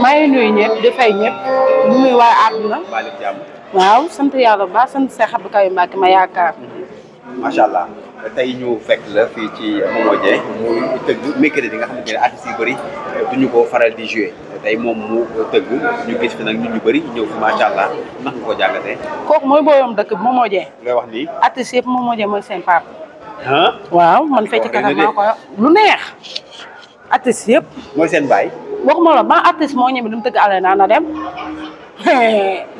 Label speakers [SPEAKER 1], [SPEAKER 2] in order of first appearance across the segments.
[SPEAKER 1] maa ngi nuyu ñëpp di fay ñëpp ñu nuyu waa àdduna. waaw sant yàlla bu baax sant Cheikh Abdou Karim Mbacké ma yaakaar.
[SPEAKER 2] macha allah tey ñu fekk la fii ci Momo Dieng muy tëgg mercredi nga xamante ne artistes yu bëri duñu ko faral di jouer tey moom mu tëgg ñu gis fi nag nit ñu bëri ñëw fi macha allah ndax nga ko jàngatee.
[SPEAKER 1] kooku mooy booyam dëkk bi Momo Dieng.
[SPEAKER 2] lay wax nii.
[SPEAKER 1] artistes yëpp Momo Dieng mooy seen papa. waaw man fecc kanam maa ko lu neex. artistes yëpp.
[SPEAKER 2] mooy seen baay.
[SPEAKER 1] waxuma la ban artiste moo ñëw dem tëgg arena na dem.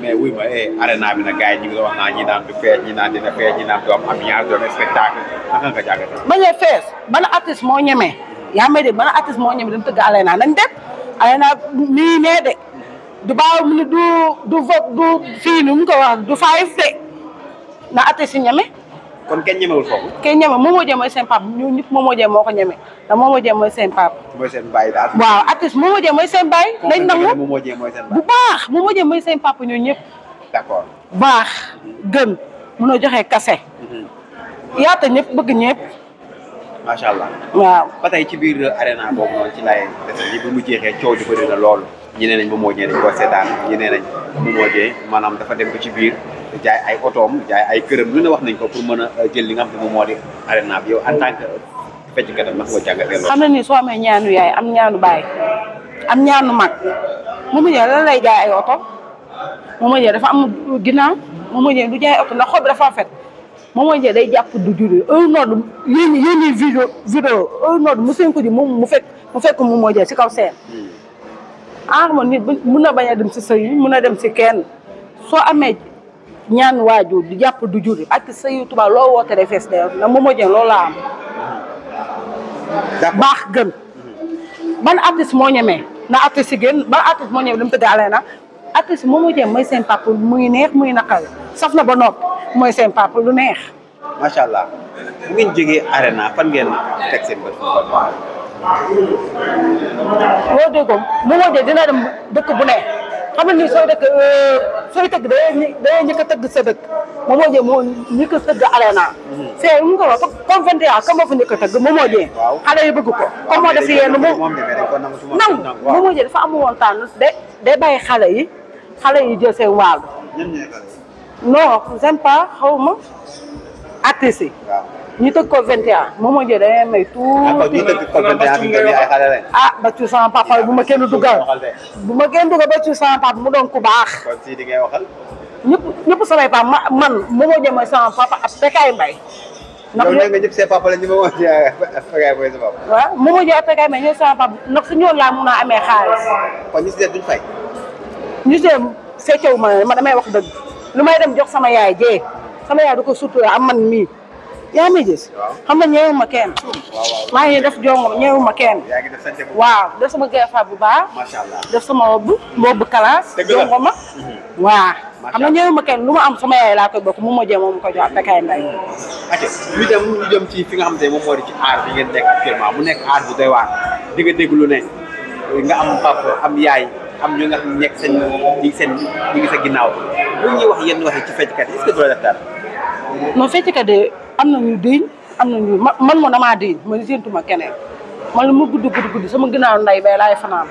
[SPEAKER 2] mais wuy ma arena bi nag gars yi ñu ngi wax naa ñi naan du fees ñi naan dina fees ñi naan du am ambiance doon spectacle naka nga jàngatee.
[SPEAKER 1] bañ a fees ban artiste moo ñemee yaa may dégg ban artiste moo ñemee dem tëgg arena nañ dem arena nii nee de du baaw mu ne du vote du fii nu mu ko wax du faay de na artiste yi ñeme.
[SPEAKER 2] kon kenn ñemewul foofu.
[SPEAKER 1] kenn ñeme Momo Dieng mooy seen papa ñun ñëpp Momo Dieng moo ko ñeme te Momo Dieng mooy seen papa.
[SPEAKER 2] mooy seen baay daal.
[SPEAKER 1] waaw artiste Momo Dieng mooy seen baay. nañ nangu
[SPEAKER 2] Momo Dieng mooy seen baay
[SPEAKER 1] bu baax Momo Dieng mooy seen papa ñun ñëpp.
[SPEAKER 2] d'accord
[SPEAKER 1] baax gën mun a joxe kase. yaata ñëpp bëgg ñëpp.
[SPEAKER 2] macha allah.
[SPEAKER 1] waaw
[SPEAKER 2] ba tey ci biir arena boobu noonu ci laay dese li bu mu jeexee coow di bëri na loolu ñi nee nañ Momo Dieng dañ ko seetaan ñi nee nañ Momo Dieng maanaam dafa dem ba ci biir jaay ay otoom jaay ay këram lu ne wax nañ ko pour mën a jël li nga xam ne moom moo di arena bi yow en tant que fecckat am ndax nga jàngatee loolu.
[SPEAKER 1] xam na ni soo amee ñaanu yaay am ñaanu baay am ñaanu mag Momo Dieng lan lay jaay ay oto Momo Dieng dafa am ginnaaw Momo Dieng du jaay oto ndax xob bi dafa rafet Momo Dieng day jàpp du juri nodd yéen vidéo nodd mu seen ko ji moom mu fekk Momo Dieng si kaw seen ma nit mun na bañ a dem si sëy mun a dem si kenn soo amee ñaan waajur di jàpp du juri ak sëyu tubaab loo woote day fees de na Momo Dieng loolu laa am baax gën ban artiste moo ñemee na artiste yi gën ban artiste moo ñemee dama tëgg arena artiste Momo Dieng mooy seen papa muy neex muy naqal saf na ba noppi mooy seen papa lu neex.
[SPEAKER 2] macha allah bu ngeen jógee arena fan ngeen teg seen bët.
[SPEAKER 1] boo déggoon Momo Dieng dina dem dëkk bu ne xam nga ni sooy tëgg day njëkk a tëgg sa dëkk Momo Dieng moo njëkk a tëgg arena. c'est mu ko wax comme 21 comme moo fa njëkk a tëgg Momo Dieng. xale yi bëgg ko comme moo def yéen nangu Momo Dieng dafa amu woon tànn day bàyyi xale yi jël seen wàll. non j'aime pas xaw ma artistes yi. ñu tëgg ko 21 Momo Dieng dañuy may tuuti.
[SPEAKER 2] ñu tëgg ko 21 fi nga ay xale lañ.
[SPEAKER 1] ba ci sama papa bu ma kenn dugal ba ci sama papa mu doon ku baax.
[SPEAKER 2] kon si di ngay waxal.
[SPEAKER 1] ñëpp samay papa man Momo Dieng mooy sama papa ak Pekaay Mbaye.
[SPEAKER 2] ndax yow nga ñëpp seen papa la ñu Momo Dieng ak Pekaay Mbaye sa papa.
[SPEAKER 1] waaw Momo Dieng ak Pekaay Mbaye ñooy sama papa ndax su ñëwoon laa mun a amee xaalis.
[SPEAKER 2] kon ñu si des duñ fay.
[SPEAKER 1] ñu si des feccewu ma damay wax dëgg lu may dem jox sama yaay jee sama yaay du ko sutura am man mii yaa ngi gis. xam nga ñëwu ma kenn. maa ngi def jongom ñëwu ma kenn.
[SPEAKER 2] yaa ngi def sant bu
[SPEAKER 1] waaw def sama gerefaat bu baax.
[SPEAKER 2] macha allah
[SPEAKER 1] def sama boobu kalaas. jongom ma waaw. xam nga ñëwu ma kenn lu ma am sama yaay laa koy bokk Momo Dieng moom ko jox ak Pekaay Mbaye.
[SPEAKER 2] ok ñu jëm ci fi nga xam te moom moo di ci aar bi ngeen nekk actuellement mu nekk aar bu doy waar di nga dégg lu ne nga am papa am yaay am ñu nga xam nekk ñi ngi sa ginnaaw bu ñuy wax yenn wax ci fecckat yi est-ce que doo def dara.
[SPEAKER 1] non fecckat de am na ñu diñ am na ñu man moo damaa diñ man séentuma keneen man lu mu guddi sama ginnaaw nday bay laay fanaan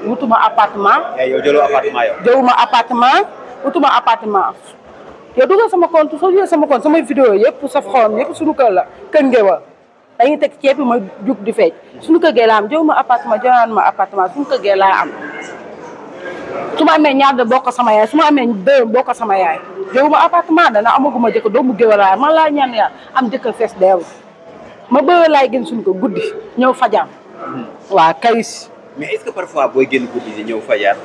[SPEAKER 1] wutuma appartement.
[SPEAKER 2] yow jëloo appartement yow.
[SPEAKER 1] jëwuma appartement wutuma appartement yow dugal sama compte soo jëlee sama compte samay vidéo yëpp saf xorom yëpp suñu kër la kër Ngéwal dañuy teg ceeb bi ma jug di fecc suñu kër gee laa am jëwuma appartement jëwaan ma appartement suñu kër gee laa am. su ma amee ñaar de bokk sama yaay su ma amee deux bokk sama yaay jëwuma appartement dana amaguma jëkkër doomu Géwal laa man laa ñaan yàlla am jëkkër fees deew ma bëgg laay gën suñu ko guddi ñëw fajaam waa kayis.
[SPEAKER 2] mais est-ce que parfois booy génn guddi di ñëw fajar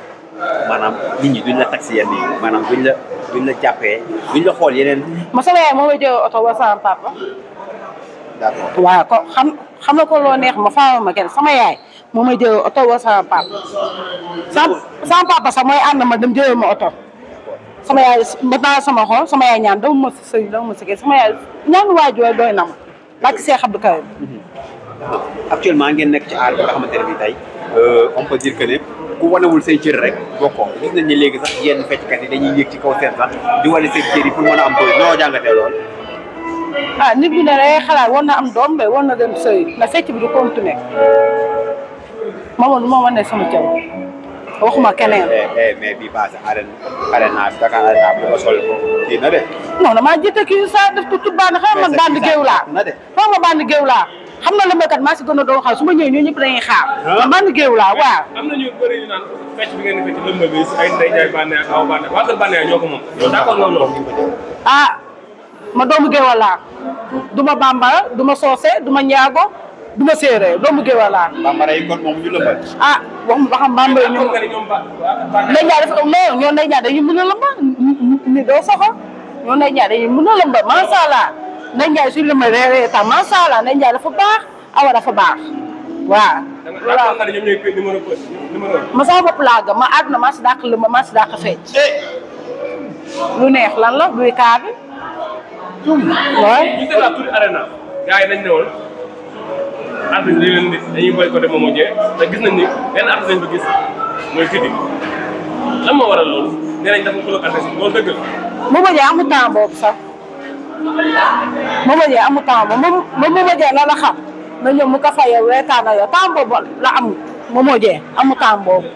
[SPEAKER 2] maanaam nit ñi duñ la taxi yenn yi maanaam duñ la jàppee duñ la xool yeneen.
[SPEAKER 1] ma sama yaay moo may jël oto wa sama papa.
[SPEAKER 2] d'accord
[SPEAKER 1] waaw ko xam na ko loo neex ma faama ma kenn sama yaay moo may jël oto wa sama papa sama papa sax mooy ànd ma dem jëlee ma oto sama yaay maintenant sama xol sama yaay ñaan dama ma si sëy dama ma si kii sama yaay ñaanu waajur doy na ma barke Cheikh Abdou Karim.
[SPEAKER 2] actuellement ngeen nekk ci aar bi nga xamante ne bii tey on peut dire que ne ku wanewul say cër rek bokkoo gis nañ ne léegi sax yenn fecckat yi dañuy yéeg ci kaw seen sax di wane seen cër yi pour mën a am doole noo jàngatee lool.
[SPEAKER 1] nit bi ne day xalaat war na am doom ba war na dem sëy na fecc bi du continuer Mamadou moo wane sama caw waxuma keneen.
[SPEAKER 2] mais bii passé arena Dakar arena bi ko sol ko kii na de.
[SPEAKER 1] non damaa jëte kii saa def ko ci bànn xam man bànn géew laa. xam nga bànn géew laa. xam na lëmbekat maa si gën a doon xaar su ma ñëwee ñoo ñëpp dañuy xaar. man bànn géew laa waaw.
[SPEAKER 3] am na ñu bëri ñu naan fecc bi ngeen di fecc lëmbal bi ay Ndeye Ndiaye Bane ak Awa Bane waa kër Bane ñoo ko moom. yow d'accord nga loolu.
[SPEAKER 1] ah ma doomu géewal laa du ma bambara du ma soose du ma ñaago du ma séeréer doomu géewal laa.
[SPEAKER 2] bambara yi kon moom ñu lëmbal.
[SPEAKER 1] ah wax ba xam bambara yi ñoom. Ndeye Ndiaye dafa non ñoo Ndeye Ndiaye dañuy mën a lëmba ni doo soxla ñoo Ndeye Ndiaye dañuy mën a lëmba macha allah Ndeye Ndiaye suy lëmba reeree tam macha allah Ndeye Ndiaye dafa baax Awa dafa baax waaw.
[SPEAKER 3] waaw da nga ñoom ñooy numéro
[SPEAKER 1] ma sama bopp laa gëm ma àdduna maa si dàq lëmba maa si dàq fecc. lu neex lan la luy kaa bi. waaw.
[SPEAKER 3] ñu seetlu tuuti arena gars yi nañ ne woon artiste yi leen dañuy boycotté Momo Dieng te gis nañ ni benn artiste lañ fa gis mooy Fidi lan moo waral loolu nee nañ dafa xuloo artiste loolu dëgg la.
[SPEAKER 1] Momo Dieng amul temps boobu sax Momo Dieng amul temps boobu Momo Dieng la xam na ñëw mu ka fa yow reetaan na yow temps boobu la amul Momo Dieng amul temps boobu.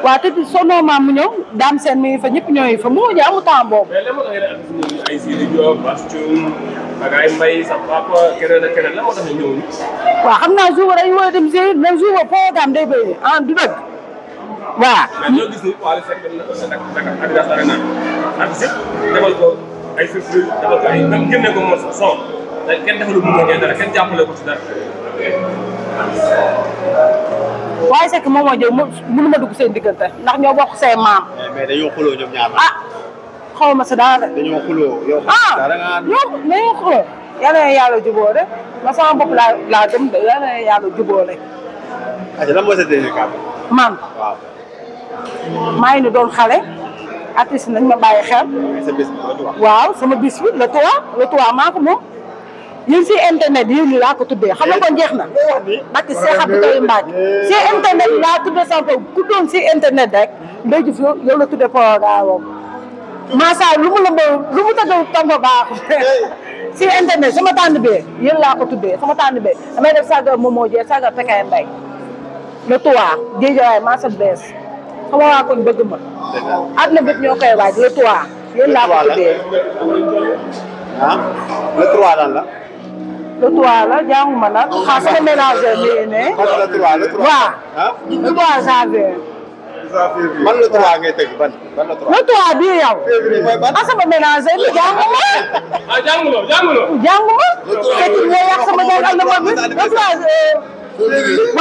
[SPEAKER 1] waaw te sonoo maam mu ñëw daam seen mi ngi fa ñëpp ñooy fa Momo Dieng amul temps boobu.
[SPEAKER 3] mais lan moo tax ngeen artiste ay Sidi Diop Bass Thioung ak ay Mbaye sa papa keneen ak keneen lan moo tax ñu ñëwuñu.
[SPEAKER 1] waaw xam naa jour dañu war a dem si même jour programme day bëri ah du dëgg waaw.
[SPEAKER 3] mais ñoo gis ni Wally Seck dem na Dakar Adidas Arena artiste yëpp defal ko ay surprise defal ko ay même génne ko morceau son te kenn defalul Momo Dieng dara kenn jàppale ko ci dara.
[SPEAKER 1] waaye c'est que Momo Dieng mënu ma dugg seen diggante ndax ñoo bokk say maam.
[SPEAKER 2] mais dañoo xuloo ñoom ñaar.
[SPEAKER 1] ah xaw ma si dara de.
[SPEAKER 2] dañoo xuloo yow.
[SPEAKER 1] dara nga yow dañoo xuloo. yal na yàlla jubóo de ma sama bopp laa gëm de yal na yàlla jubóo de.
[SPEAKER 2] ayca lan mooy sa dernier cas.
[SPEAKER 1] man
[SPEAKER 2] waaw.
[SPEAKER 1] maa ngi ni doon xale. artiste nañ ma bàyyi xel.
[SPEAKER 2] sa bés bi la tu wax.
[SPEAKER 1] waaw sama bis bi le 3 maa ko moom. yéen si internet yi nii laa ko tuddee xam nga kon jeex na. parce que Cheikh Abdou Mbacke si internet yi laa tuddee sama ku doon si internet rek Ndeye Diouf yow la tuddee programme boobu. macha allah lu mu tëgg tango baaxul si internet sama tànn bee yéen laa ko tuddee sama tànn bee damay def saga Momo Dieng saga Pekay Mbaye le 3 Guédiawaye marché bees sama waa kon bëgg ma. àdduna bépp ñoo koy waaj le 3 yéen laa ko tuddee.
[SPEAKER 2] ah le 3 lan la.
[SPEAKER 1] le 3 la jànguma nag xaa sama ménager nii ne.
[SPEAKER 2] le 3 le 3.
[SPEAKER 1] waaw
[SPEAKER 2] ah
[SPEAKER 1] le 3 janvier.
[SPEAKER 2] man le 3 ngay tëgg ban le 3.
[SPEAKER 1] le 3 bii yow.
[SPEAKER 2] février mooy ban.
[SPEAKER 1] ah sama ménager bi jànguma.
[SPEAKER 3] ah jànguloo.
[SPEAKER 1] jànguma. fekk nga yàq sama jàng ak dama bi le 3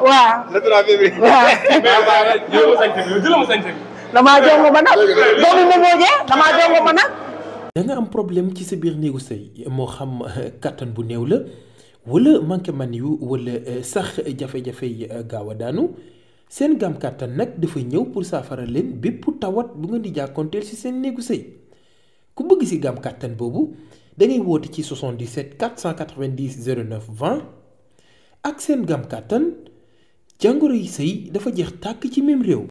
[SPEAKER 1] waaw.
[SPEAKER 2] le 3 février.
[SPEAKER 1] damaa jànguma nag. doomu Momo Dieng damaa jànguma nag.
[SPEAKER 4] da nga am problème ci sa biir néegu sëy moo xam kattan bu néew la wala manqué man yu wala sax jafe-jafe yi gaaw a daanu seen gaam kattan nag dafa ñëw pour saafara leen bépp tawat bu ngeen di jàkkoonteel ci seen néegu sëy ku bëgg ci gaam kattan boobu da ngay woote ci 77 490 09 20 ak seen gaam kattan jàngoro yi sëy dafa jeex tàkk ci même réew.